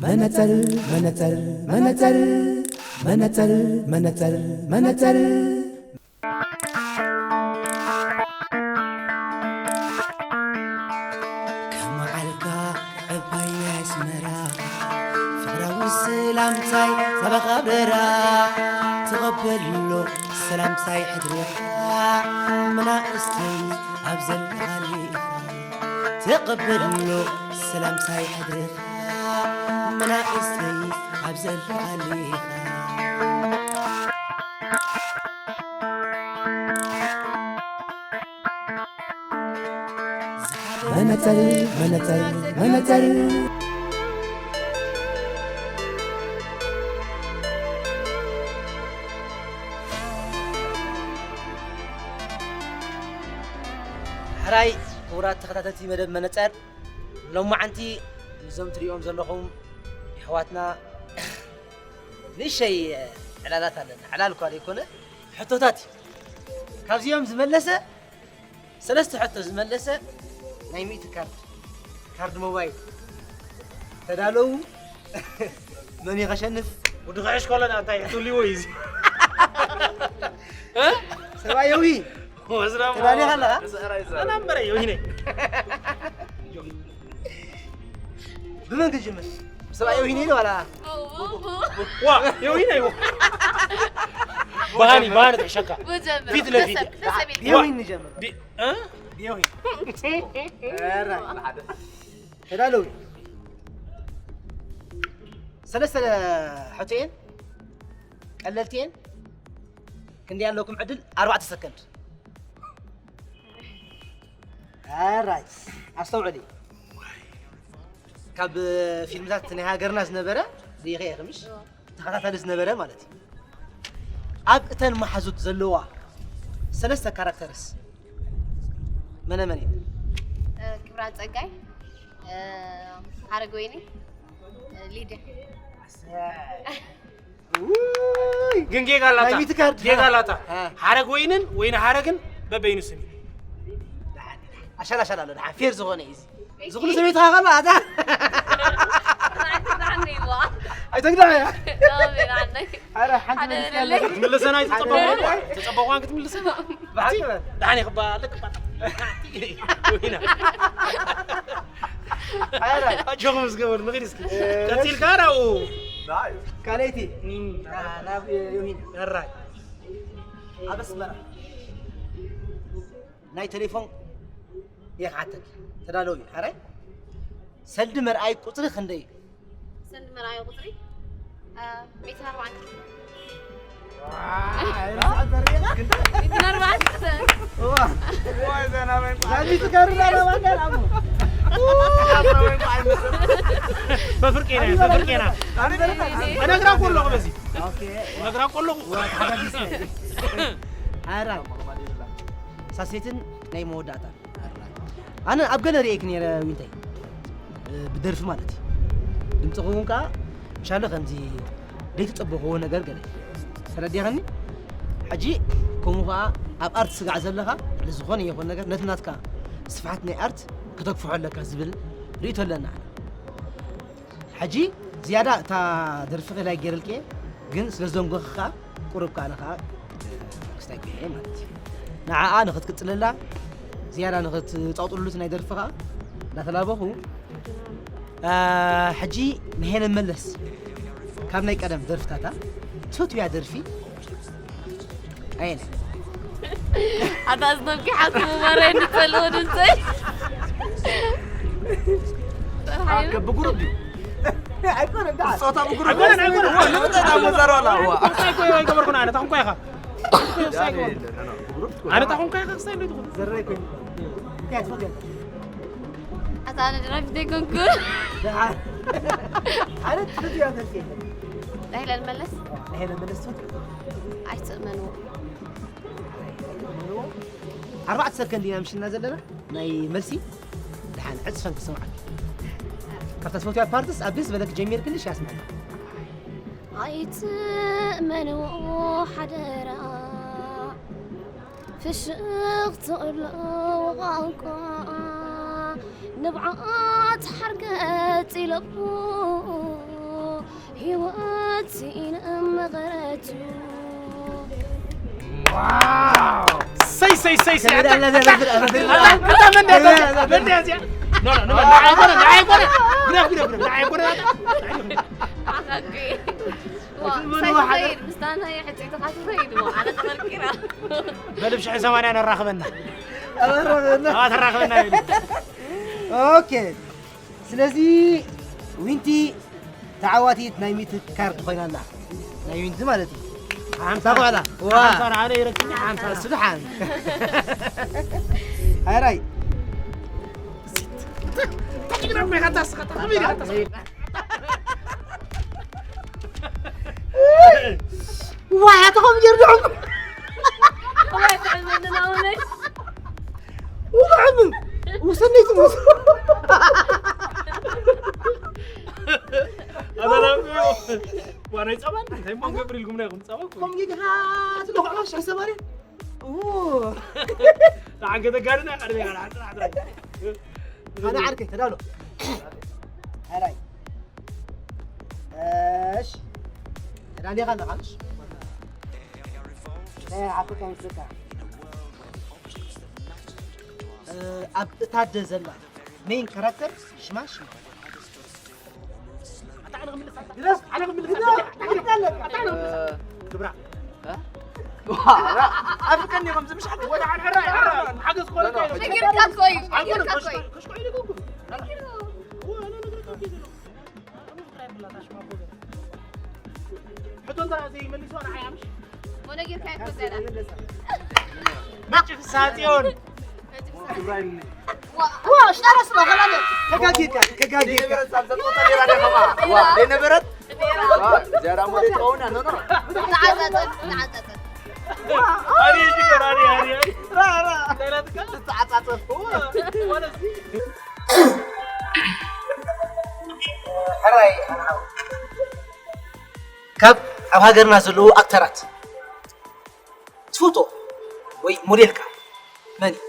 መነጸር መነጸር መነጸር መነጸር መነጸር መነጸር ከመዓልካ ዕባይ ናይ ኣስመራ ፍቕራዊ ሰላምታይ ሰበኻ በራ ተቐበሎ ሰላምታይ ሕድርኻ መናእሰይ ኣብ ዘለኻሊኻ ተቐበሎ ሰላምታይ ሕድርኻ መናእሰይ ኣብ ዘለኻሊኻ መነጸር መነጸር መነጸር ሕራይ ክቡራት ተኸታተልቲ መደብ መነጸር ሎማዓንቲ እዞም ትሪኦም ዘለኹም የሕዋትና ንእሸይ ዕላላት ኣለና ዕላል እኳ ዘይኮነ ሕቶታት እዩ ካብዚኦም ዝመለሰ ሰለስተ ሕቶ ዝመለሰ ናይ ሚእቲ ካርድ ካርድ ሞባይል ተዳለዉ መን ይኸሸንፍ ወዲ ክሕሽ ከሎና እንታይ ትብልዎ እዩ እዚ ሰብኣየዊ ወዝራሞ ተዳሊኻ ኣለኻ? ኣናምበረ ዮሂነ ብመን ክጅምር ሰብኣየዊ ሂነ ኢለ ዋላ ዋ ዮሂነ ይዎ ባህኒ ባህኒ ተሸካ ፊት ለፊት ዮሂን ንጀምር ቢ- እ? ዮሂን ተዳለዊ ሰለስተ ሕቶየን ቀለልቲየን ክንደይ ኣለኩም ዕድል ኣርባዕተ ሰከንድ ኣራይ ኣስተውዕሊ ካብ ፊልምታት ናይ ሃገርና ዝነበረ ሪኢኸ ኢኺ ምሽ ተኸታታሊ ዝነበረ ማለት እዩ ኣብ እተን መሓዙት ዘለዋ ሰለስተ ካራክተርስ መነ መን እዩ ክብራት ፀጋይ ሓረግ ወይኒ ሊድያ ግን ጌጋ ኣላታ ናይ ሚቲ ካርድ ጌጋ ኣላታ እ። ሓረግ ወይንን ወይኒ ሓረግን በበይኑ ስም እዩ ኣሻላሻል ኣሎ ደሓን ፌር ዝኾነ እዩ እዚ እዚ ኩሉ ሰበይትኻ ከሎ ኣታ ኣይተግዳዕ እያ ኣረ ሓንቲ መሊስካ ክትምልሰና ኣይተፀበቑን ክትምልሰና ብሓቂ በል ደሓን ይኽባ ልክባ ወይና ኣረ ኣጆኹም ዝገበሩ ንኽድ እስኪ ቀፂልካ ናብኡ ካልኣይቲ ናብ ዮሂን ሕራይ ኣብ ኣስመራ ናይ ቴሌፎን እየ ክሓተኪ ተዳለዉ እዩ ሕራይ ሰልዲ መርኣይ ቁፅሪ ክንደይ እዩ ሰልዲ መርኣይ ቁፅሪ ሚእትን ኣርባዕተን ሚእትን ኣርባዕተን ዛሚቱ ከርዳ ለማንዳል ኣሞ በፍርቄና በፍርቄና እነግራ እኮ ኣለኹ በዚ እነግራ እኮ ኣለኹ ሓራ ሳሴትን ናይ መወዳእታ ኣነ ኣብ ገለ ርእየክ ነረ ዊንታይ ብደርፊ ማለት እዩ ድምፅኹም ከዓ ምሻለ ከምዚ ዘይተፀበኽዎ ነገር ገለ ተረዲኸኒ ሕጂ ከምኡ ከዓ ኣብ ኣርት ስጋዕ ዘለኻ ልዝኾነ ይኹን ነገር ነቲ ናትካ ስፍሓት ናይ ኣርት ክተግፍሖ ኣለካ ዝብል ርእቶ ኣለና ሕጂ ዝያዳ እታ ደርፊ ከላይ ገይረልክየ ግን ስለ ዘንጎኺ ከዓ ቁሩብ ከዓ ኣነ ከዓ ክስታይ ኮይነ ማለት እዩ ንዓኣ ንክትቅፅለላ ዝያዳ ንክትፃውጥሉ እቲ ናይ ደርፊ ከዓ እንዳተላበኹ ሕጂ ንሄለን መለስ ካብ ናይ ቀደም ደርፍታታ ትፈትውያ ደርፊ ኣየን ኣታ ዝነብኪ ሓስቡ መረ ንጸልዎ ድምጸይ ብጉሩብ ድዩ ኣይኮነ እንዳ ጾታ ብጉሩብ ኣይኮነ ኣይኮነ ንምንታይ ዳ መዛረባ ላ ዋ እንታይ እኮ ይገበርኩና ኣነ ታኹም ኢኻ ኣነ ታኹም ኢኻ ክስታይ እንዴት ትኹን ዘረይ ኮይኑ እንታይ ትፈትያ ኣታ ኣነ ደራፊት ኣይኮንኩ ኣነ ትፈትያ ተልፊ ዳሂለን መለስ ሄለን መለስ ትፈትያ ኣይትእመንዎ ኣርባዕተ ሰከንድ ኢና ምሽና ዘለና ናይ መልሲ ድሓን ዕፅፈን ክሰምዓል ካብታ ትፈትያ ፓርትስ ኣብ ደስ በለክ ጀሚርክልሽ ያስማል ኣይትእመንዎ ሓደራ ፍሽኽ ትቕሎ ቋንቋ ንብዓት ሓርገፅ ኢለኹ ህይወት ስኢነ መቐረቱ። ሰይ ሰይ ሰይ ሰይ ከመይ ኣታ- ኣላ ዘበድር ኣበድር ኣታ- ኣታ መንደያ እዚኣ፣ መንደያ እዚኣ። ኖ፣ ኖ፣ ኖ፣ ንዓይ ኣይኮነ፣ ንዓይ ኣይኮነ። ግደፍ፣ ግደፍ፣ ግደፍ፣ ንዓይ ኣይኮነ። ሓቂ ዋ ሳይ ትኸይድ ምስታና ሕፅይትኻ ትኸይድ ሞ ኣነ ተቐርቂራ። በልብ ሽሕን ሰማንያ ነራኽበና። ኣበረበና ኣዋ ተራኽበና ይብል። ኦኬ ስለዚ ዊንቲ ተዓዋቲት ናይ ሚት ካርድ ኮይና ኣላ ናይ ዊንቲ ማለት እዩ ሓምሳ ኮዕላ ዋ ሓምሳ ንዓለ ይረክብኒ ሓምሳ። እሱ ድሓን ኣራይ ተጭግረም ኢኻ ታስኻ ተኸቢድ ኢኻ ታስኻ። ዋይ ኣታ ከም ጀርድዑም ወይ ትዕመንና ውነይ ውዕም ውሰነይ ትሙስ ኣበላብዮ ዋናይ ጸባ እንታይ ሞ ገብር ኢልኩም ናይ ኹም ጸባ እኮ ከም ጌጋ ስለኹዕሎ ሽሕ ሰባሪ ተዓንከ ተጋድና ቀድሜ ጋር ሓንቲ ሓንቲ ኣነ ዓርከይ ተዳሎ ኣራይ እሺ ተዳሊኻ ኣለኻ እሺ ናይ ዓፍሪካ ምስልካ ኣብ እታ ኣደ ዘላ ሜን ካራክተር ሽማ ሽማ ግብራ ኣፍቀኒ ከምዚ ምሽ ሓደ ወደ ሓራ ሓራ ሓገዝ ኮነ ነጊርካ እኮ እዩ ነጊርካ እኮ እዩ ሕቶ እንተ ዘይመሊሶ ንዓይ ኣምሽ ወነጊርካ ይኮ ገና ምጭ ፍሳጽዮን ዋ ሽታራስ ነው ከላለ ከጋጌካ ከጋጌካ ዘይነበረት ዚያዳ ሞዴል ከሆነ ኖ ኖ ተዓጸጸ ተዓጸጸ አሪ እሺ አሪ አሪ አሪ ራ ራ ተዓጻጸፍ ወለዚ ሕራይ ካብ ኣብ ሃገርና ዘለዉ ኣክተራት ትፍቶ ወይ ሞዴልካ መን እዩ?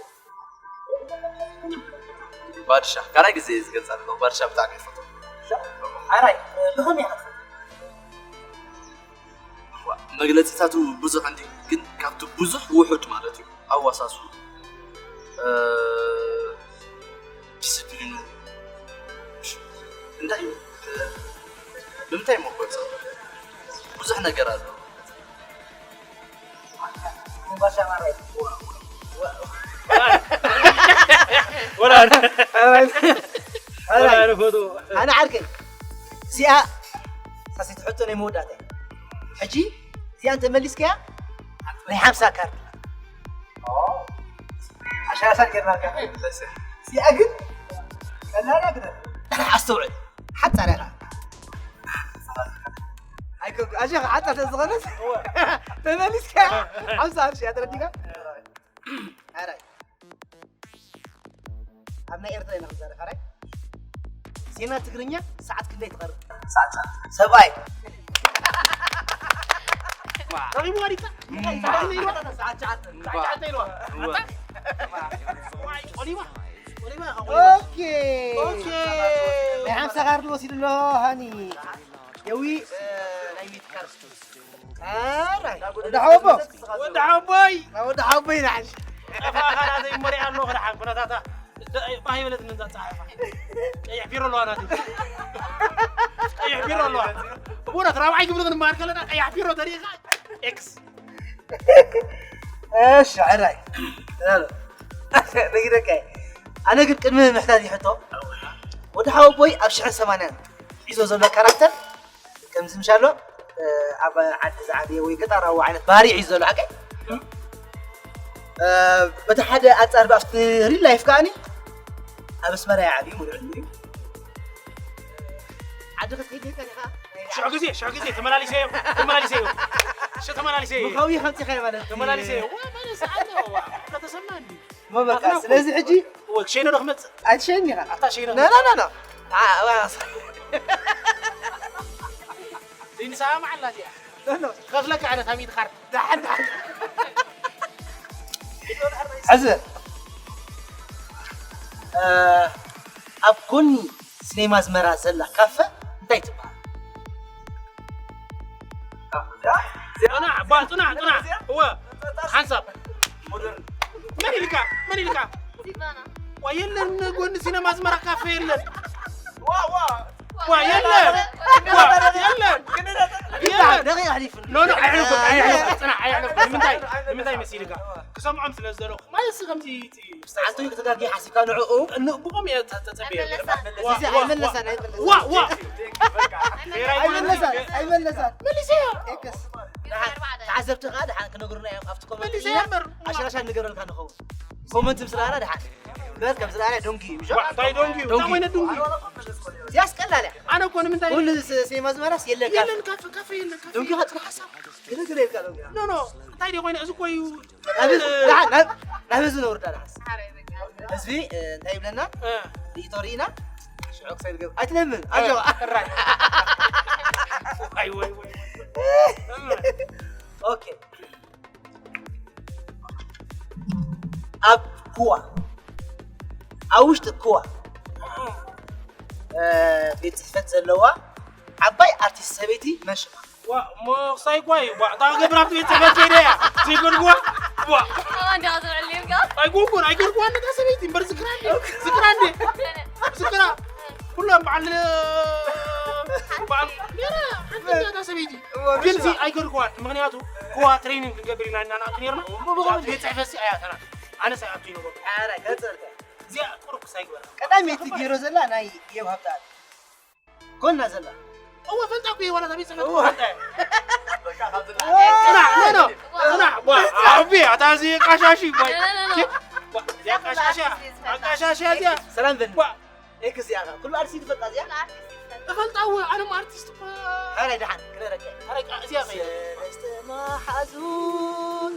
ባድሻ ካልኣይ ግዜ ዝገልፃ ኣለኹ ባድሻ ብጣዕሚ ይፈቶ ሕራይ ብኸመይ ኢኻ ትፈልጦ? መግለፂታቱ ብዙሕ እንዲ ግን ካብቲ ብዙሕ ውሑድ ማለት እዩ ኣዋሳሱ ዲስፕሊኑ እንታይ እዩ ብምንታይ መኮፀ ብዙሕ ነገር ኣሎ ወላ ወላ ፈቶ ኣነ ዓርከይ እዚኣ ሳሲት ሕቶ ናይ መወዳእታ ሕጂ እዚኣ እንተመሊስካያ ናይ ሓምሳ ካርድ ኣሻራሳት ገርናካ እዚኣ ግን ቀላላ ግደ ኣስተውዕል ሓፃር ኢኻ ኣይኮ ኣሸ ሓፃር ስለ ዝኾነት ተመሊስካ ሓምሳ ኣልሽ እያ ተረዲካ ኣራይ ኣብ ናይ ኤርትራ ኢና ክንዛረብ ኣራይ ዜና ትግርኛ ሰዓት ክንደይ ትቐርብ ሰዓት ሰዓት ሰብኣይ ረኺቡ ወዲካ ሰዓት ሸዓተ ጫተ ኢልዋ ቆሊባ ቆሊባ ኦኬ ኦኬ ናይ ሓምሳ ካርድ ወሲዱ ኣሎ ሃኒ የዊ ናይ ሚት ካርድ ኣራይ ወዲ ሓወቦ ወዲ ሓቦይ ወዲ ሓወቦ ይናዓሽ ጠፋኻ ናተይ መሪኣ ኣለኹ ደሓን ኩነታታ ባህ ይበለት ንዛ ፀሓፋ ቀይሕ ቢሮ ኣለዋ ናተይ ቀይሕ ቢሮ ኣለዋ ብእውነት ራብዓይ ክፍሊ ክንመሃር ከለና ቀያሕ ቢሮ ተሪኢኻ ኤክስ እሺ ሕራይ ነጊረካ ኣነ ግን ቅድሚ ምሕታት ይሕቶ ወዲ ሓወቦይ ኣብ ሽሕን ሰማንያን ሒዞ ዘሎ ካራክተር ከምዚ ምሻሎ ኣብ ዓዲ ዝዓበየ ወይ ገጠራዊ ዓይነት ባህሪ ሒዞ ዘሎ ሓቀይ በቲ ሓደ ኣንፃር ብኣፍቲ ሪል ላይፍ ከዓኒ ኣብ ኣስመራ ይዓብዩ ሙሉዕሉ እዩ ዓዲ ክትከይድ ይከል ኢኻ ሽዑ ግዜ ሽዑ ግዜ ተመላሊሰዮ ተመላሊሰዮ እሺ ተመላሊሰዮ ምኻዊ ከምፂኻ ማለት ተመላሊሰዮ ወመለስ ኣለ ከተሰማ እንዲ ሞ በቃ ስለዚ ሕጂ ወክሸይነ ዶ ክመፅእ ኣይትሸይን ኢኻ ኣታ ሸይነ ና ና ና ና ዘይንሰማማዕ ኣላ እዚኣ ከፍለካ ኣነ ታሚት ካርድ ዳሓን ዳሓን ሕዚ ኣብ ጎኒ ሲኔማ ኣስመራ ዘላ ካፈ እንታይ ትበሃል? ጽናዕ ባ ጽናዕ ጽናዕ እወ ሓንሳብ መን ኢልካ መን ኢልካ ሲባና ዋ የለን ጎኒ ሲነማ ኣስመራ ካፌ የለን ዋ የለን ዋ የለን የለን ደቂቕ ኣሕሊፉ ኖ ኖ ኣይሕልፍን ኣይሕልፍን ጽናዕ ኣይሕልፍን ንምንታይ ንምንታይ መሲልካ ክሰምዖም ስለ ዝደለኹ ማለት ከምዚ እቲ ሓንቲ ክትጋጊ ሓሲብካ ንዕኡ ንብኦም እየ ተጸብየ ኣይመለሳ እዚ ኣይመለሳን ኣይመለሳን ዋ ዋ ኣይመለሳን ኣይመለሳን መሊሰያ ኤክስ ግንባር ባዕዳ ተዓዘብቲ ከዓ ድሓን ክነግሩና እዮም ኣብቲ ኮመንት መሊሰያ ኢና እምበር ኣሽራሻ ንገረልካ ንኸውን ኮመንት ምስ ረኣና ድሓን በር ከም ዝረኣና ዶንኪ እዩ ምሽ ዋ እንታይ ዶንኪ እንታይ ኮይነ ዶንኪ ያስቀላል ኣነ እኮ ንምንታይ ኩሉ ሴማ ዝመራስ የለካ የለን ካፌ ካፌ የለን ካፌ ዶንኪ ከጥሩ ሓሳብ ገለገለ ኢልካ ዶንኪ ኖ ኖ እንታይ ዲ ኮይነ እዚ እኮ እዩ ናብ ህዝቢ ነውርዳ ድሓስ ህዝቢ እንታይ ይብለና ሪኢቶ ርኢና ሽዑ ክሳይ ዝገብ ኣይትለምን ኣጆ ራይ ወይ ወይ ወይ ኦኬ ኣብ ኩዋ ኣብ ውሽጢ ኩዋ ቤት ፅሕፈት ዘለዋ ዓባይ ኣርቲስት ሰበይቲ መን ሽማ ዋ ሞ ክሳይ ኳይ ዋ እታ ገብራ ኣብቲ ቤት ፅሕፈት ከይደ እያ ዘይገልግዋ ዋ እንዲያ ዝብዕልዮም ኣይኮንኩን ኣይገርኩዋን ነታ ሰበይቲ እምበር ዝክራ እንዴ ዝክራ እንዴ ዝክራ ኩሎም በዓል በዓል ነራ ሓንቲ እያ እታ ሰበይቲ ግን ሲ ኣይገርኩዋን ምክንያቱ ክዋ ትሬኒንግ ክንገብር ኢና ኢና ንኣቱ ነርና ቤት ፅሕፈት ሲ ኣያተና ኣነስ ኣይኣቱ ይነበሩ እዚኣ ቁሩብ ክሳይ ግበራ ቀዳመይቲ ገይሮ ዘላ ናይ የብ ሃብታ ኮና ዘላ እወ ፈልጣ እኮ ዋላ ቤት ፅሕፈት ፈልጣ ጽናሕ ኖ ኖ ጽናሕ ዋ ዓቢ ኣታ እዚ ቃሻሺ ባይ እዚኣ ቃሻሻ ኣቃሻሻ እዚኣ ሰላም በል ዋ ኤክስ እዚኣ ኩሉ ኣርሲ ትፈልጣ እዚኣ እፈልጣ እወ ኣነ ኣርቲስት እኮ ኧረ ደሓን ክነረከ ኣረ እዚኣ ኸይደ ሰለስተ መሓዙን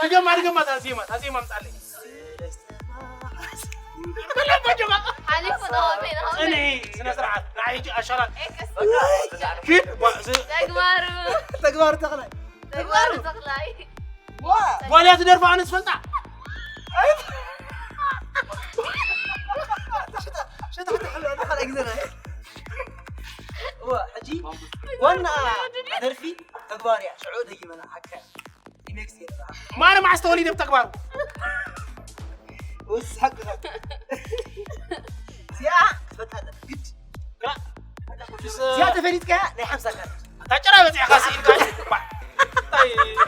ድገማ ድገማ እታ ዜማ እታ ዜማ ምጻለይ ሓሊፉ ነው ሜና ጽንዒ ስነ ስርዓት ንዓይ ሕጂ ኣሻራት ኤክስ ኪድ ባእዚ ተግባሩ ተግባሩ ተኽላይ ተግባሩ ተኽላይ ጓልያ ትደርፋ ኣነ ዝፈልጣ ሸጣ ሸጣ ተሕሎ ኣለ ካልኣይ ግዜ ናይ እዋ ሕጂ ዋና ደርፊ ተግባር እያ ሽዑ ደጊመና ሓካ ሪሜክስ ገይርና ማነ ማዕስ ተወሊደ ብተግባሩ ውስ ሓቂ እዚኣ ክትፈልጣ ኣለካ ግድ እዚኣ ተፈሊጥካ ናይ ሓምሳ ካርድ ታጨራ በፂዕካ ስኢልካ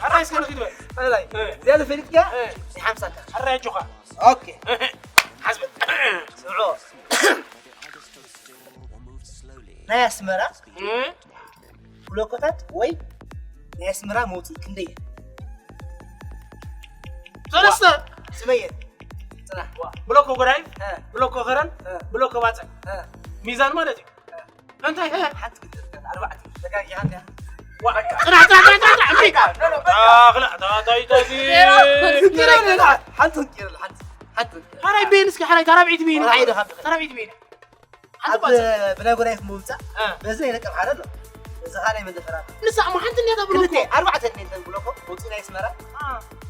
ኣራይ እስከ ንኪድ በል ኣላይ እዚኣ ተፈሊጥካ ናይ ሓምሳ ካርድ ኣራይ ኣጆኻ ኦኬ ሓዝበ ስምዖ ናይ ኣስመራ ብሎኮታት ወይ ናይ ኣስመራ መውፅኢ ክንደይ እየን ሰለስተ ስመየ ፅናሕ ብሎኮ ጎዳይ እ፣ ብሎኮ ከረን እ፣ ብሎኮ ባፅዕ እ። ሚዛን ማለት እዩ እንታይ እ? ሓንቲ ክትጥቀም ኣርባዕተ ተጋጊኻ እንዲያ ዋ፣ ጥራሕ ጥራሕ ጥራሕ ጥራሕ ጥራሕ እምቢ ኣኽላ ታታይታዚ ሓንቲ ወንጌል ሓንቲ ሓንቲ ወንጌል ሓራይ ቤን እስኪ ሓራይ ታራብዒት ቤን ራዕይ ኢኻ ታራብዒት ቤን ኣብ ብናይ ጎዳይፍ ምውፃእ እ። በዚ ናይ ደቂ ሓደ ኣሎ እዚ ኻ ናይ መንደፈራ ንሳ እሞ ሓንቲ እንዲያ ብሎኮ ክልተ ኣርባዕተ ሚእትን ብሎኮ ውፅእ ናይ ኣስመራ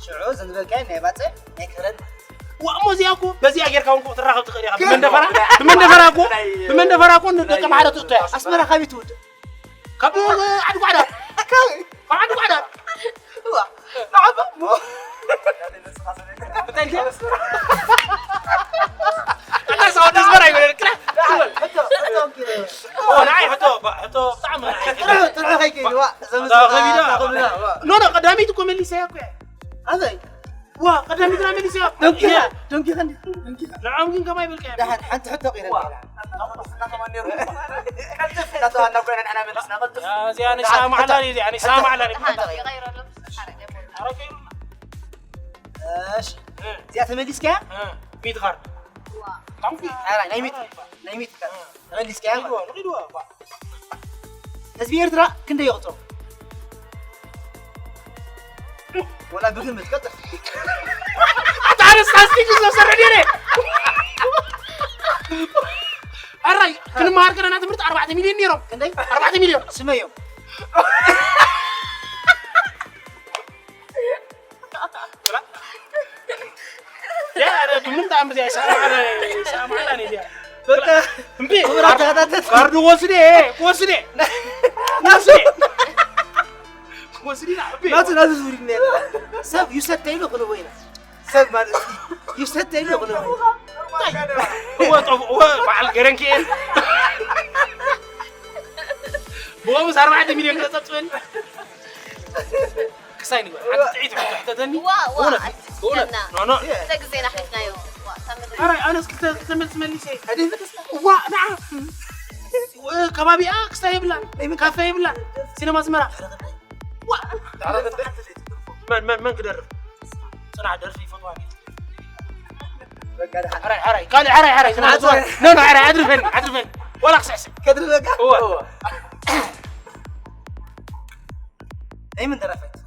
ሽዑ ዘንበልካዮ ናይ ባፅዕ ናይ ከረን ማለት እዩ ዋ እሞ እዚኣ እኮ በዚኣ ጌርካ እውን ክትራኸብ ትኽእል ኢኻ ብመንደፈራ ብመንደፈራ እኮ ብመንደፈራ እኮ ንደቂ ማሕረ ትእቶ እያ ኣስመራ ካበይ ትውድእ ካብ ዓዲ ጓዕዳ ካብ ዓዲ ጓዕዳ ንዓባ እሞ እንታይ ኢልካ ኣታ ሰው ደስበር ኣይበለልክላ ሕቶ ሕቶ ወንጌል ንዓይ ሕቶ ሕቶ ብጣዕሚ ንዓይ ጥርሑ ጥርሑ ከይከይድ ዋ ኖ ኖ ቀዳሚት እኮ መሊሰያ እኮ እያ ኣበይ ዋ ቀዳሚትና መሊሰያ ደንኪኻ ደንኪኻ ደንኪኻ ንዖም ግን ከማይ በልካ ደሓን ሓንቲ ሕቶ ቀይረ እዚኣ ንሳ ማዕላኒ እዚኣ ንሳ ማዕላኒ ይቐይረሎም እሺ እዚኣ ተመሊስካ ሚት ካርድ ኧረ ናይ ሚት ናይ ሚት ተመሊስካ ህዝቢ ኤርትራ ክንደይ ይቕፅሩ ወላ ብግምት ቀጥል ኣታ ኣነ ስታስቲክ ዝተሰርሕ ድየ ኣራይ ክንመሃር ከለና ትምህርቲ ኣርባዕተ ሚልዮን ነይሮም ክንደይ ኣርባዕተ ሚልዮን ስመዮም ምንም ጣዕም እዚኣ ይሰማዕና፣ ይሰማዕና እዚኣ። በቃ እምቢ። ክቡራት ተኸታተልቲ። ካርዱ ወስደ፣ ወስደ። ወስደ። ወስዲና እምቢ። ናቱ ናቱ ዙሪና። ሰብ ይሰተይሉ ክንቦ ኢና። ሰብ ማለት ይሰተይሉ ክንቦ ኢና። እወ፣ ጠፍ-፣ እወ፣ በዓል ገረንኪኤል። ብኦምስ ኣርባዕተ ሚልዮን ክተጸብጽበኒ። ክሳይ ንግበር። ሓንቲ ጥዒት ሕቶ ሕተተኒ። ዋ፣ ዋ፣ ብእውነት፣ ኣትስከና። ብእውነት። ኖ፣ ኖ። እዚ ግዜና ኣሕሊፍናዮ። ዋ፣ እታ ምድሪ። ኣራይ፣ ኣነስ ክልተ፣ ክልተ መልሲ መሊሰ። እዋ፣ ንዓ። እወ፣ ከባቢኣ ክስታይ የብላን። ካፌ የብላን። ሲነማ ኣስመራ። ዋ። መን፣ መን፣ መን ክደርፍ? ጽናሕ ደርፊ ይፈትዋ። ሕራይ፣ ሕራይ፣ ካልእ ሕራይ፣ ሕራይ፣ ጽናሕ፣ ጽናሕ። ኖ፣ ኖ፣ ሕራይ፣ ኣድርፈኒ፣ ኣድርፈኒ። ዋላ ክስዕስዕ። ከድርበካ? እወ። ናይ ምን ደራፋይ ትፈቱ?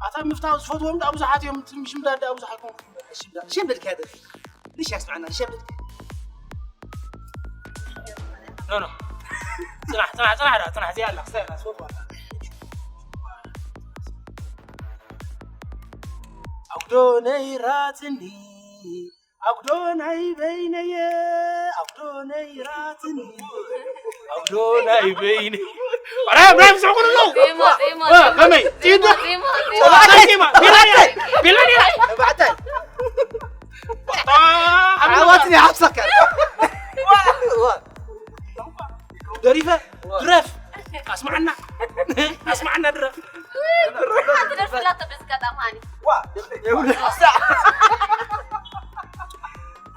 ኣታ ምፍታው ዝፈትዎም ደኣ ብዙሓት እዮም፣ ትም-፣ ሽምዳድ ደኣ ብዙሓት እዮም። ሽምዳ-፣ ሽምዳድ ከያ ደርፊ። ንሽ ያስማዕና፣ ሽምዳድ ከያ። ኖ፣ ኖ። ጽናሕ፣ ጽናሕ፣ ጽናሕ ደኣ፣ ጽናሕ፣ እዚኣ ኣላ፣ ክስታይ ኣላ፣ ዝፈትዋ ኣላ። ኣጉዶ ነይራትኒ፣ ኣጉዶ ናይ በይነየ፣ ኣጉዶ ነይራትኒ፣ ኣጉዶ ናይ በይነየ። ኧረ፣ ብራይም ስሕቁ ኣለዉ። ዜማ፣ ዜማ፣ እ፣ ዜማ። ከመይ? ጢንቶ? ዜማ፣ ዜማ። ተባዕታይ ዜማ፣ ቢላንያ፣ ቢላንያ። ተባዕታይ። ኣታ፣ ዓወት ዓወት ይሓብሰካ። ዋ። ደሪፈ፣ ድረፍ። ኣስማዕና። ኣስማዕና ድረፍ። ሓንቲ ደርፊ ኣላቶ በዚ ኣጋጣሚ ሃኒ።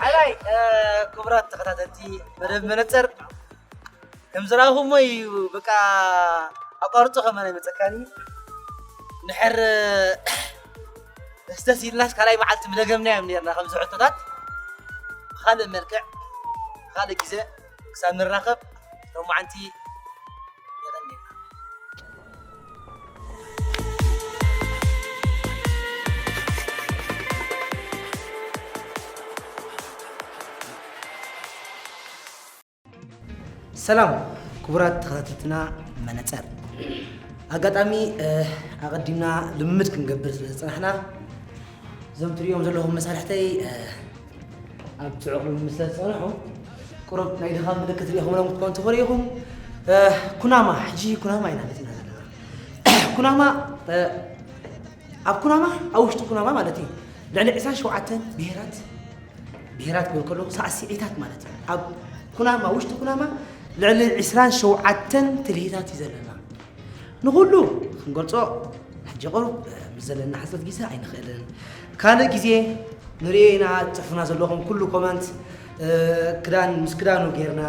ሓራይ፣ እ፣ ክቡራት ተኸታተልቲ መደብ መነጸር፣ ከም ዝረኣኹሞ እዩ፣ በቃ፣ ኣቋርጾ ከማን ኣይመጸካን እዩ። ንሕር ደስደስ ኢልናስ ካልኣይ መዓልቲ ምደገምናዮም ነርና ከምዚ ሕቶታት። ብኻልእ መልክዕ፣ ብኻልእ ግዜ ክሳብ ንራኸብ፣ ሎማዓንቲ የቐንየልና። ሰላም ክቡራት ተኸታተልትና መነጸር። ኣጋጣሚ፣ እ፣ ኣቐዲምና ልምምድ ክንገብር ስለ ዝጸናሕና፣ እዞም ትርእዮም ዘለኹም መሳርሕተይ፣ እ፣ ኣብ ጽዑቕ ልምምድ ስለ ዝጸንሑ፣ ቁሩብ ናይ ድኻም ምልክት ርኢኹምሎም ክትኮኑ ትኽእሉ ኢኹም። እ፣ ኩናማ፣ ሕጂ ኩናማ ኢና መጺና ዘለና። ኩናማ፣ እ፣ ኣብ ኩናማ፣ ኣብ ውሽጢ ኩናማ ማለት እዩ፣ ልዕሊ ዕስራን ሸውዓተን ብሄራት፣ ብሄራት ክብል ከለኹ ሳዕስዒታት ማለት እዩ። ኣብ ኩናማ፣ ውሽጢ ኩናማ ልዕሊ ዕስራን ሸውዓተን ትልሂታት እዩ ዘለና። ንኹሉ ክንገልጾ ሕጂ ቁሩብ ምስ ዘለና ሕጽረት ግዜ ኣይንኽእልን። ካልእ ግዜ ንርእዮ ኢና፣ ጽሑፉና ዘለኹም ኩሉ ኮመንት፣ እ፣ ክዳን ምስ ክዳኑ ጌርና፣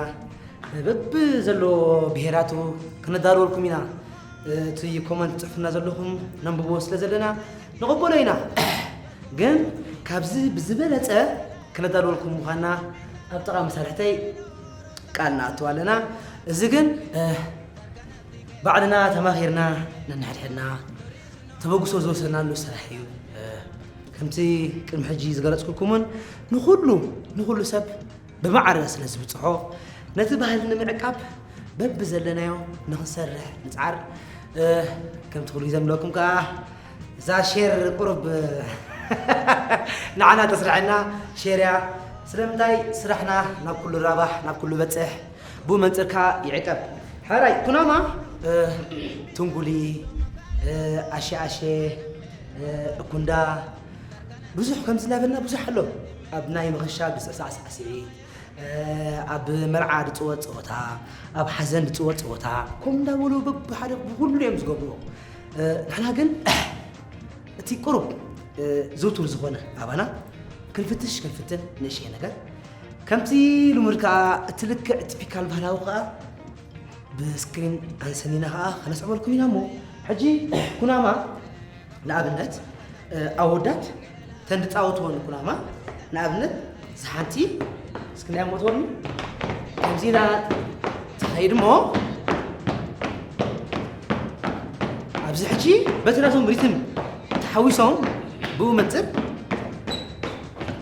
በቢ ዘለዎ ብሄራቱ ክነዳልወልኩም ኢና። እቲ ኮመንት ትጽሕፉና ዘለኹም ነንብቦ ስለ ዘለና ንቕበሎ ኢና። ግን ካብዚ ብዝበለጸ ክነዳልወልኩም ምዃንና ኣብ ጥቓ መሳርሕተይ ቃል ንኣቱ ኣለና። እዚ ግን፣ እ፣ ባዕልና ተማኺርና ነንሕድሕድና ተበግሶ ዝወሰድናሉ ስራሕ እዩ። እ፣ ከምቲ ቅድሚ ሕጂ ዝገለጽኩልኩምን ንኹሉ፣ ንኹሉ ሰብ ብማዕረ ስለ ዝብጽሖ፣ ነቲ ባህሊ ንምዕቃብ በብዘለናዮ ንኽንሰርሕ ንጽዓር። እ፣ ከምቲ ኩሉ ግዜ ንብለኩም ከኣ፣ እዛ ሼር ቁሩብ ንዓና ተስርሐና ሼር እያ። ስለምንታይ ስራሕና ናብ ኩሉ ራባሕ፣ ናብ ኩሉ በጽሕ፣ ብኡ መንጽር ከኣ ይዕቀብ። ሕራይ ኩናማ፣ እ፣ ትንጉሊ፣ እ፣ ኣሸኣሸ፣ እ፣ እኩንዳ፣ ብዙሕ ከምዚ እናበልና ብዙሕ ኣሎ። ኣብ ናይ መኸሻ ብስዕሳዕ ሳዕስዒት፣ እ፣ ኣብ መርዓ ዝጽወት ጸወታ፣ ኣብ ሓዘን ዝጽወት ጸወታ፣ ከምኡ እንዳበሉ በብሓደ ብኹሉ እዮም ዝገብርዎ። እ፣ ንሕና ግን እቲ ቁሩብ፣ እ፣ ዝውቱር ዝኾነ ኣባና ክንፍትሽ ክንፍትን ንእሽየ ነገር። ከምቲ ልሙድ ከኣ እቲ ልክዕ ቲፒካል ባህላዊ ከኣ ብስክሪን ኣንሰኒና ከኣ ከነስዕበልኩም ኢና እሞ፣ ሕጂ ኩናማ ንኣብነት፣ እ፣ ኣወዳት ተን ዝጻወትወን ኩናማ ንኣብነት እዛ ሓንቲ እስክንያ ሞትወኒ ከምዚ ኢና ትኸይድ እሞ፣ ኣብዚ ሕጂ በቲ ናቶም ሪትም ተሓዊሶም ብኡ መንጽር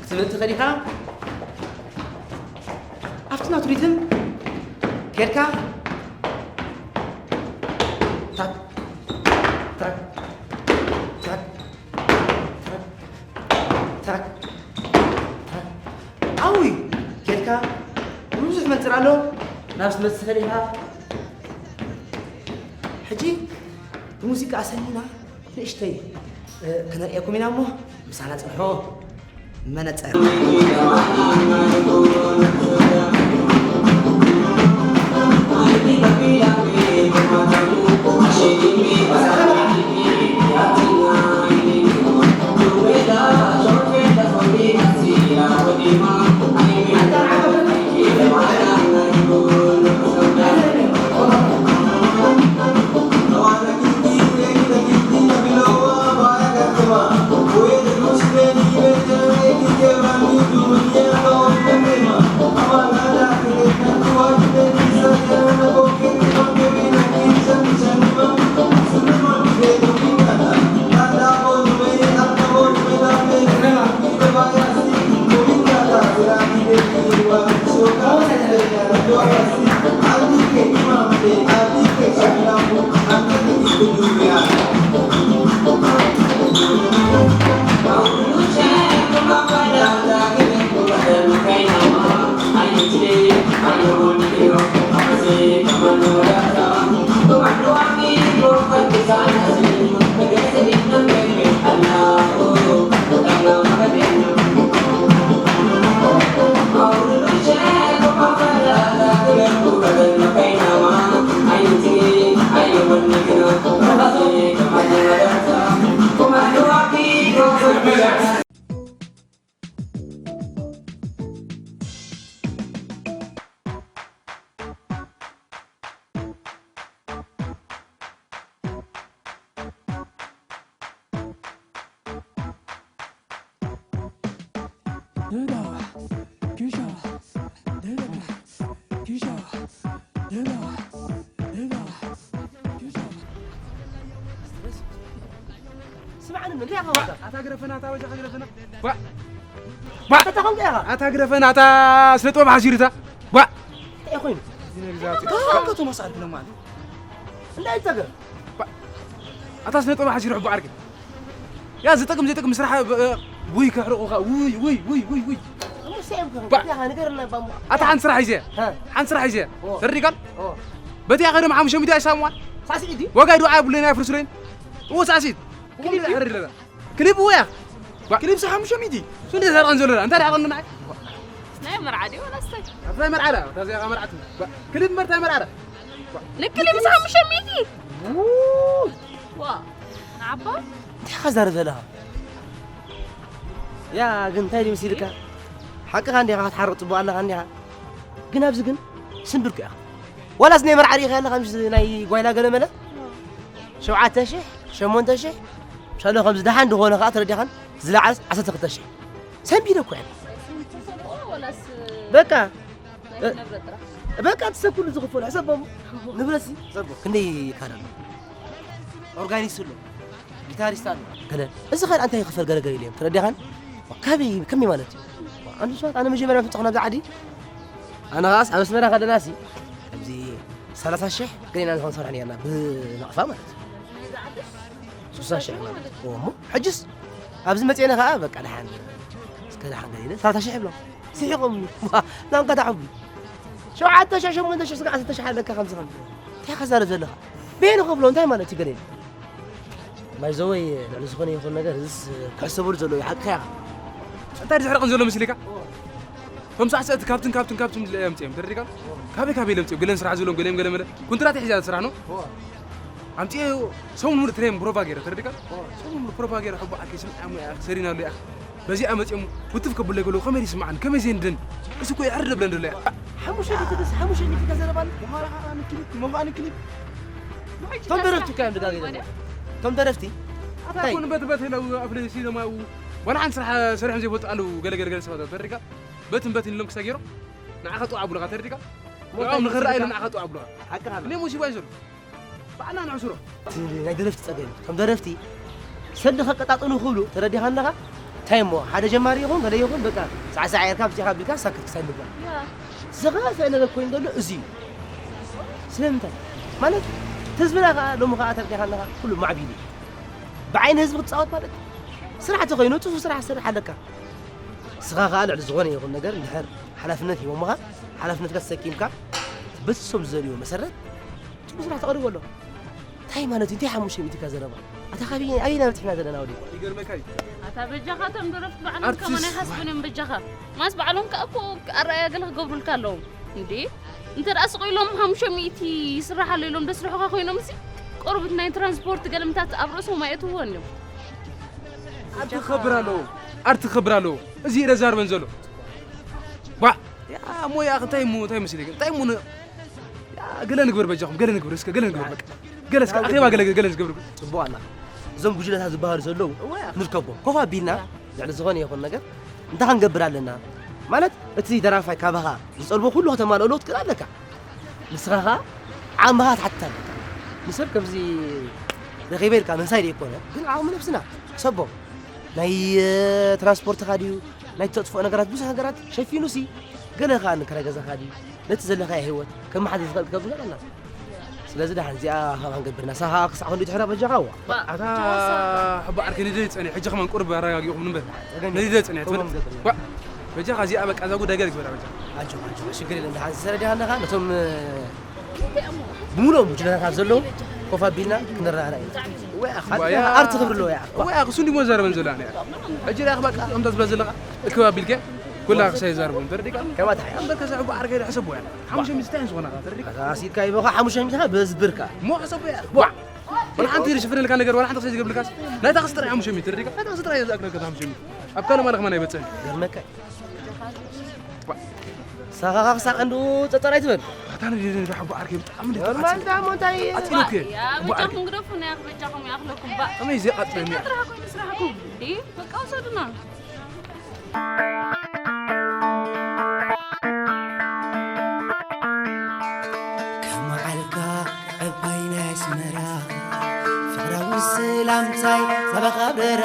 ክትብል ትኽእል ኢኻ። ኣብቲ ናቱ ሪትም ኬድካ ታክ፣ ታክ፣ ታክ፣ ታክ፣ ታክ፣ ብዙሕ መንፅር ኣሎ። ናብ ስመት ዝፈሊኻ ሕጂ ብሙዚቃ ኣሰኒና ንእሽተይ ከነርእየኩም ኢና እሞ ምሳና ፅንሑ። መነፀር ስምዓኒ፣ እንታይ ኢኻ ወዳ? ኣታ ግረፈና፣ ኣታ ወጃ ግረፈና። ዋ! ዋ! ኣታ ተኾንካ ኢኻ? ኣታ ግረፈና፣ ኣታ ስነ ጥበብ ሓሲርታ። ዋ! እንታይ ኮይኑ? እዚ ነግዛት። ኣታ ከተማ ሰዓት ብለማን። እንታይ ይጸገም? ዋ! ኣታ ስነ ጥበብ ሓሲሩ ሕቡ ዓርኪ። ያ ዝጠቅም ዘይጠቅም ስራሕ ብ-፣ ውይ ከሕርቑኻ። ውይ፣ ውይ፣ ውይ፣ ውይ፣ ውይ። እሞ እንታይ እዮም ባ- እንታይ ኢኻ? ንገረና እባ እሞ። ኣታ ሓንቲ ስራሕ ሒዘ። ሃ። ሓንቲ ስራሕ ሒዘ። ኦ። ተረዲካል? ኦ። በቲ ያኸ ደም ሓሙሽተ ሚእቲ ኣይሳምዋን። ሳስዒት ድዩ? ዋጋ ዶ ኣይብሉን፣ ኣይፍርስሉን። እዎ ሳስዒት። ክሊፕ ድዩ? ክሊፕ ሕርድ ለና። ክሊፕ እዎ ያ። ባ- ክሊፕ ሳ ሓሙሽተ ሚእቲ። እሱ እንዴት ሰርቀን ዘሎ? እንታይ ዳዕቀን ንዓይ? ናይ መርዓ ድዩ ወላ ስታይ? ኣብ ናይ መርዓ ዳ፣ እታ እዚኣ መርዓት። ባ- ክሊፕ መርታ መርዓ ዳ። ንክሊፕ ሳ ሓሙሽተ ሚእቲ። ው። ዋ። ንዓባ? እንታይ ኢኻ ዛረብ ዘለኻ? ያ ግን እንታይ ድዩ መሲልካ? ሓቅኻ እንዲኻ ክትሓርቕ ጽቡቕ ኣለኻ እንዲኻ። ግን ኣብዚ ግን ስንብርኩ ኢኻ። ዋላስ ናይ መርዓ ርኢኻ ኣለኻ፣ ከምዚ ናይ ጓይላ ገለመለ? ሸውዓተ ሽሕ፣ ሸሞንተ ሽሕ፣ ምሳሌ ከምዚ ደሓን ዝኾነ ኸዓ ተረዲኻን ዝለዓለስ ዓሰርተ ክልተ ሽሕ። ሰንቢደ እኮ እየ። በቃ። በቃ ትሰብ ኩሉ ዝኽፈሎ ሕሰቦም። ንብረትሲ ሕሰቦም። ክንደይ ይካድ ኣሎ? ኦርጋኒስት ኣሎ። ጊታሪስት ኣሎ። ገለ። እዚ ኸኣ እንታይ ይኽፈል ገለ ገለ ኢለ እዮም። ተረዲኻን? ካበይ፣ ከመይ ማለት እዩ? ኣንቱ ሰባት፣ ኣነ መጀመርያ ምጽኹ ናብዚ ዓዲ። ኣነ ኸኣስ ኣብ ኣስመራ ከለናሲ፣ ከምዚ ሰላሳ ሽሕ ገሌና ንኾን ሰርሕ ነርና፣ ብናቕፋ ማለት እዩ። ስሳ ሽሕ ማለት እዩ። እሞ፣ ሕጅስ ኣብዚ መጽኤና ኸኣ፣ በቃ፣ ደሓን፣ እስከ ደሓን ገሌለ፣ ሰላሳ ሽሕ ይብሎም። ስሒቖምኒ። ላንካ ተዓቢ። ሸውዓተ ሽሕ፣ ሸሞንተ ሽሕ፣ ስጋ ዓሰርተ ሽሕ ኣለካ ከምዚ ከምዚ። እንታይ ኢኻ ትዛረብ ዘለኻ? በየን እኸፍሎ? እንታይ ማለት እዩ ገለ ኢለ? ባይ ዘ ወይ፣ ልዕሊ ዝኾነ ይኹን ነገር፣ እዚስ ክሕሰበሉ ዘለዎ እዩ፣ ሓቅኻ ኢኻ። እንታይ ድሕሪ ቅን ዘሎ መስሊካ? እቶም ሳዕስዕቲ ካብትን ካብትን ካብትን ኢሎም ኣምጺኦም፣ ተረዲእካ? ካበይ ካበይ ኢሎም ኣምጺኦም? ገለን ስራሕ ዝብሎም፣ ገሌም ገለ መለ። ኮንትራት ይሕዛ ስራሕ ነው። ኣምጺኦ ሰሙን ሙሉእ ትሬም ፕሮቫ ገይረ፣ ተረዲእካ? ሰሙን ሙሉእ ፕሮቫ ገይረ፣ ሕቡእ ዓርከይ ስምዓሞ እያ፣ ሰሪናሉ እያ። በዚኣ መጺኦም ውትፍ ከብለይ ከለዉ ከመይ ይስምዓኒ? ከመይ ዘየንድደኒ? እሱ እኮ ይዕር ደብለን ደሎ እያ። ሓሙሽተ ሊትር፣ ሓሙሽተ ሊትር ተዘረባኒ። ምዃኑ ከዓ ንክሊፕ፣ ምዃኑ ክሊፕ። እቶም ደረፍቲ እኮ እዮም ደጋጊዞም። እቶም ደረፍቲ። ኣታ እንታይ? ኮን በት በት ኢለው ኣብ ሲነማ ዋላ ሓንቲ ስራሕ ሰሪሖም ዘይፈልጡ ኣለዉ። ገለ ገለ ገለ ሰባት ተሪካ በትን በትን ኢሎም ክሳይ ገይሮም ንዓኻ ጥዋ ኣብሉኻ ተረዲካ። ሞት ንዕኦም ንኽረኣዩ ኣይመስልካ? ንዓኻ ጥዋ ኣብሉኻ። ሓቅኻ። እኔ ሙሲባ ይዘሉ። ባዕልና ንዕስሮ። እቲ ናይ ደረፍቲ ጸገም እዩ። እቶም ደረፍቲ ሰልዲ ከቀጣጥሉ ክብሉ ተረዲኻ ኣለኻ። እንታይ እሞ ሓደ ጀማሪ ይኹን ገለ ይኹን በቃ ሳዕሳዕ ጌርካ ብዚኻ ኣቢልካ ሳክት ክሳይ ምግባር። ያ። ዝኸፍአ ነገር ኮይኑ ዘሎ እዚ እዩ። ስለምንታይ? ማለት እቲ ህዝብና ከኣ ሎሚ ከኣ ተረዲኻ ኣለኻ ኩሉ ማዕቢሉ እዩ። ብዓይኒ ህዝቢ ክትጻወት ማለት ስራሕ ተኾይኑ ጽፉ ስራሕ ትሰርሕ ኣለካ። ንስኻ ከኣ ልዕሊ ዝኾነ ይኹን ነገር እንድሕር ሓላፍነት ሂቦምኻ፣ ሓላፍነትካ ተሰኪምካ በቲ ንሶም ዝደልይዎ መሰረት ጽቡቕ ስራሕ ተቕርቦ ኣሎ። እንታይ ማለት እዩ? እንታይ ሓሙሽተ ሚእቲ ኢልካ ዘረባ? ኣታ ካበይ ኣበይ ኢና በጺሕና ዘለና ወዲ? ይገርመካ እዩ። ኣታ በጃኻ እቶም ደረፍቲ ባዕሎም ኣርቲስት ከማን ኣይሓስቡን እዮም በጃኻ። ማስ ባዕሎም ከኣ እኮ ኣረኣያ ገለ ክገብሩልካ ኣለዎም። እንዴ? እንተ ደኣ ስቕ ኢሎም ሓሙሽተ ሚእቲ ይስራሕ ኣሎ ኢሎም ደስርሑኻ ኮይኖም ሲ ቁሩብ ናይ ትራንስፖርት ገለምታት ኣብ ርእሶም ኣየእትውዎን እዮም። ኣርቲ ክኸብር ኣለዎ። ኣርቲ ክኸብር ኣለዎ። እዚ ኢለ ዛርበን ዘሎ። ዋ! ያ እሞ ያ እንታይ እሞ እንታይ መሲለካ? እንታይ እሞ ነ- ያ ገለ ንግበር በጃኹም፣ ገለ ንግበር እስከ፣ ገለ ንግበር በቃ። ገለ እስከ ኣኼባ ገለ ገለ ንግበር። ጽቡቕ ኣላ። እዞም ጉጅለታት ዝበሃሉ ዘለዉ ንርከቦም። ኮፍ ኣቢልና ልዕሊ ዝኾነ ይኹን ነገር እንታይ ክንገብር ኣለና? ማለት እቲ ደራፋይ ካባኻ ዝጠልቦ ኩሉ ከተማልኣሉ ክትክእል ኣለካ። ንስኻ ኸኣ ዓቕምኻ ትሓትት ኣለካ። ንሰብ ከምዚ ረኺበ ኢልካ ምንሳይ ደይኮነ፣ ግን ዓቕሚ ነብስና ክሰቦ። ናይ ትራንስፖርትኻ ድዩ? ናይ ተጥፍኦ ነገራት፣ ብዙሕ ነገራት ሸፊኑሲ፣ ገለ ኸኣ ንክረ ገዛኻ ድዩ? ነቲ ዘለኻዮ ህይወት ከመሓድር ዝኽእል ክገብር ኣለና። ስለዚ ደሓን እዚኣ ኸማን ገብርና። ንስኻ ክሳዕ ክንደይ ትሕረቕ በጃኻ? ዋ። ኣታ ሕቡእ ዓርከይ ነዚ ጸኒሕ፣ ሕጂ ኸማን ቁሩብ ኣረጋጊኹም ንበር። ጸገም ነዚ የለን። ጸኒሕ ትብል። ኸማን ገብርና። ዋ። በጃኻ እዚኣ በቃ እዛ ጉዳይ ገለ ግበራ በጃኻ። ኣጆኻ፣ ኣጆኻ፣ ሽግር የለን። ደሓን ዝሰረድኻ ኣለኻ፣ ነቶም ብምሉኦም ጉጅለታት ዘለዉ ኮፍ ኣቢልና ክንረኣና ኢና። ወይ ኣኽ፣ ኣቲ-፣ ኣያ። ኣርቲ ክብሪ ኣለዎ፣ ያ። ወይ ኣኽ፣ እሱ እንዲሞ ዘረበን ዘሎ ኣነ። ሕጂ ዳኽ በቃ፣ ከምታ ዝበለ ዘለኻ፣ እክብ ኣቢልከ፣ ኩላ ክሳይ ዘረቦም ተረዲካ? ከማታ እያ። እምበር ከዛ ሕቡእ ዓርከይ ዶ ሕሰቦ እያ። ሓሙሽተ ሚእቲ እንታይ ዝኾነ ኸ፣ ተረዲካ? ኣታ ሲድካ ይበኻ፣ ሓሙሽተ ሚእቲ ኸ በዝብርካ። እሞ ሕሰቦ እያ። ዋ! ዋላ ሓንቲ ዝሽፍነልካ ነገር፣ ዋላ ሓንቲ ክሳይ ዝገብርልካስ፣ ናይታ ክስጥር እያ ሓሙሽተ ሚእቲ፣ ተረዲካ? ናይታ ክስጥር እያ ዝኣክለካ ሓሙሽተ ሚእቲ። ኣብ ካልእ ማለ ከማን ኣይበጽሕን። ገርመካ። ሳኻኻ ክሳዕ ክንድኡ ጸጸር ኣይትበል። ኣታ ንደደ ንዳ ሓቦ ዓርከይ ብጣዕሚ እንደ ኖርማል ተዓጽየ። ዳሞ እንታይ? ተዓጺነ እኮ እየ። ያ፣ ሓቦ ዓርከይ። በጃኹም ግደፉ፣ ናይ ኣኽ-፣ በጃኹም ይኣኽለኩም፣ ባ። ከመይ ዘይ ቃጽለ እንታይ ሚያ? ጥራሕ ኮይኑ ስራሕኩም? እንዴ፣ በቃ ውሰዱና። ከመዓልካ ዕባይ ናይ ኣስመራ፣ ፍቕራዊ ሰላምታይ ሳባኻ በራ።